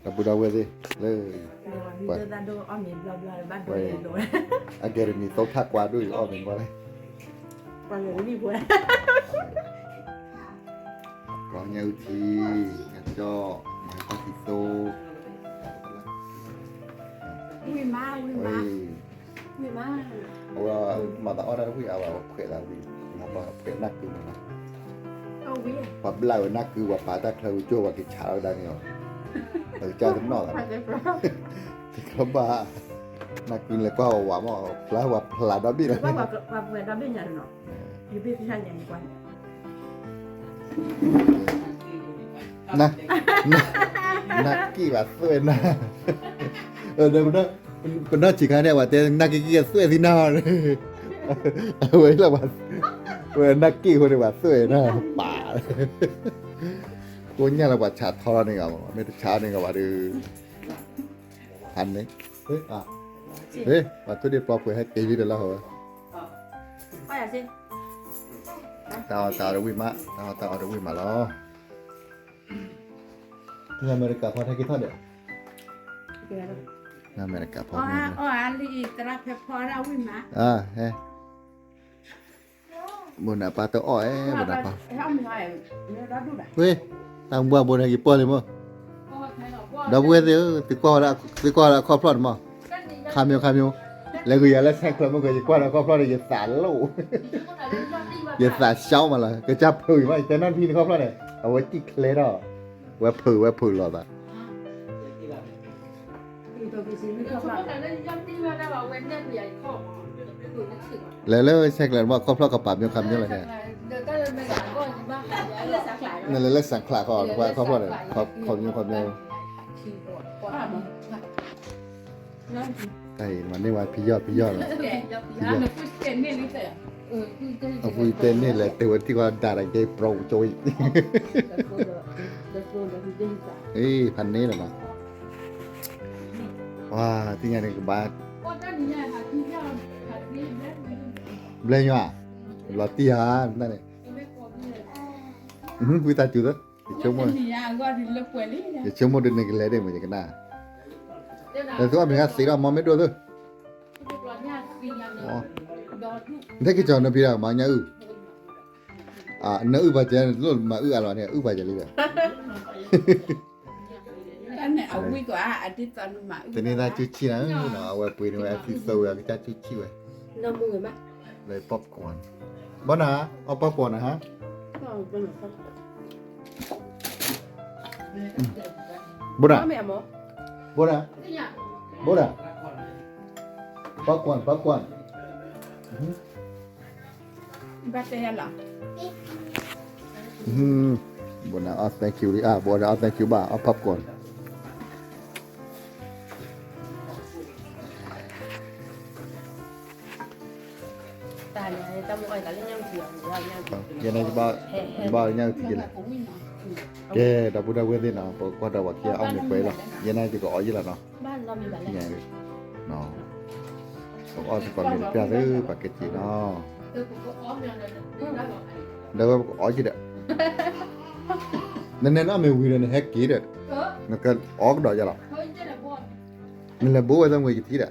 ဒီပုၢ်ဒီဝဲၢ်သ့ၣ်လၢ အကယ်ဒမံၤ သုထးကွၢ်ဒိၣ်အီၣ်မ့ၤကွၢ်လဲၣ်. ကီညၣ်အုၣ်ထံ ကၠီၣ် မၤတၢ်သံသိ ဝံၣ်မး ဝံၣ်မး ဝံၣ်မး, အဝဲမၤသးအီၣ်တၢ်တဝံၣ် အဝဲဖှဲးသးဝံၣ် ဖှဲးနၢ်ကုမးနီၤ, ပှၤဘျၣ်ဝဲနၢ်ကု ပှၤပာ်တၢ်ချၢဝံၤကၠိ ပှၤကဆးလီၤဝဲဒၣ်န့ၣ်လီၤ, ပကစၢ်တနီၣ်သး တခီဘၣ် နၢ်ကုလဲၤကွၢ်ဝဲဝးမး ဖျါဝဲဖျါဒီဘ့ၣ်လီၤ, နၢ်က့ၣ်ဘၣ်သွဲၣ်နၤ, ပနီၢ်ဆံးခါန့ၣ် ပှၤတဲနၢ်က့ၣ်က့ၣ်သွဲၣ်သံနၤ, အဝဲလၢ ဝဲနၢ်က့ၣ်အဃိန့ၣ် ပှၤသွဲၣ်နၤပာ်, ကိးညါလၢပှၤဆးထီလီၤန့ၣ်ဂ့ၤ မ့ၢ်တဆးန့ၣ်ဂ့ၤဘၣ်ဒီး ဟးန့ၣ်, ပှၤထိၣ်ဒ့ၣ်ပျီပှဲၤဟဲက့ၤလံတလီၢ်ဟီဝဲ, တၢ်အီၣ်တၢ်အီတဝံၣ်မး, တၢ်အီၣ်တၢ်အီတဝံၣ်မးလီၤ, အမဲရကၤဖီထဲက့ၤထီၣ်ဒီး, အမဲရကၤဖီ, ဟဲ ဘိနၤပၢ်တအီၣ်အဲ ဘိနၤပၢ်, ဝ့ၢ်, တၢ်ဘှါဘိနၤက့ၤပီၢ်လံမး, ဒီပုၢ်ဝဲၢ်သ့ၣ်ဧၢ, သုကွၢ်ဝဲဒၣ်အခီၣ်ဖျီၣ်န့ၣ်မး, ခါမၠိခါမၠိ, လဲၤဂုာ်ယၤလၢဆဲးကျၢးမ့ၢ်ဂ့ၤ ယကွၢ်ဒီးအခီၣ်ဖျီၣ်န့ၣ် ယသးလီၤ, ယသးဆှီမးလီၤ, ကစၢ်ဖုးမး ယတဲနီတမံၤတခီၣ်ဖျီၣ်န့ၣ် အဝဲစံၣ်ချ့ထီၣ်, ဝဲဖုးဝဲဖုးလီၤသး လဲၤလၢဆဲးကျၢးဘၣ်ခီၣ်ဖျီၣ်ကပာ်မၠိခါမၠိလီၤ, နလဲၤလၢဆဲးကျၢးခီၣ်ဖျီၣ်န့ၣ် ခီၣ်မၠိခီၣ်မၠိ, တၢ်အံၤမၤန့ၢ်ဝဲဖံယီၢ်ဖံယီၢ်လီၤ, အပူၤတဲန့ၣ်လဲၤ တဲဝဲတံၢ်ဃီဒၣ်တက့ၢ် ပြီကၠိအံၤ, အ့ ဖးန့ၣ်လီၤနီၤ, ဝါ သ့ၣ်ညါန့ၣ်ကဘၣ်, ဘျဲညါ, လီၤတံၢ်ဧါ, ဝံသးစူၤသၢ, ယဆိကမိၣ်, ယဆိကမိၣ်ဒ်န့ၣ်ကလဲၤဒ်မ့ၢ်ယကနၣ်, ဒီးသုအီၣ်မ့ၤဂၤသ့ဒီးမ့ၢ်မ့ၢ်ဒိၣ်သၢ, နက့ၤကီၤနဖံဒၣ်မၤညၣ်အုၣ်, နအုၣ်ပာ်စဲးလိၣ်မၤအုၣ်အါလီၤန့ၣ် အုၣ်ပာ်စဲးလံဒီး တန့ၢ်သးကူဆံၣ်နၤနီၤ, အဝဲပှ့ၤန့ၢ်ဝဲအသံသိဝဲအကစၢ်ကူဆံၣ်ဝဲ, လၢ popcorn, ဘီနၤ, အီၣ် popcorn နၤဟါ, ဘီနၤ, ဘီနၤ, ဘီနၤ, popcorn, popcorn, ဘၣ်တဲယၤလီၤ, ဘီနၤအီၣ် thank you လံ, ဘီနၤအီၣ် thank you ဘၣ်, အီၣ် popcorn ယဘၣ်ညၣ်အုၣ်ထံက့ၤလဲၣ်, ကဲ ဒီပုၢ်ဒီဝဲၢ်သ့ၣ်နီၤ ပကွၢ်တၢ်ဝဲကဲအီၣ်မ့ၤပှဲၤလီၤ, ယဲန့ၣ်ယကအီၣ်ယဲလီၤနီၤ, ပကအီၣ်စ့ၢ်ကီးမ့ၤတပျၢ်သု ပှၤကက့ၤနီၤ, ဒီးဝဲပကအီၣ်က့ၤဒီး, နနဲနအီၣ်မ့ၤဝံၤဒီးနဟဲက့ၤဒီး, နကအီၣ်ကဒီးယဲလီၤ, နလဲၤဘိဝဲသၢမ့ၤကထံၣ်ဒီး ဟဲ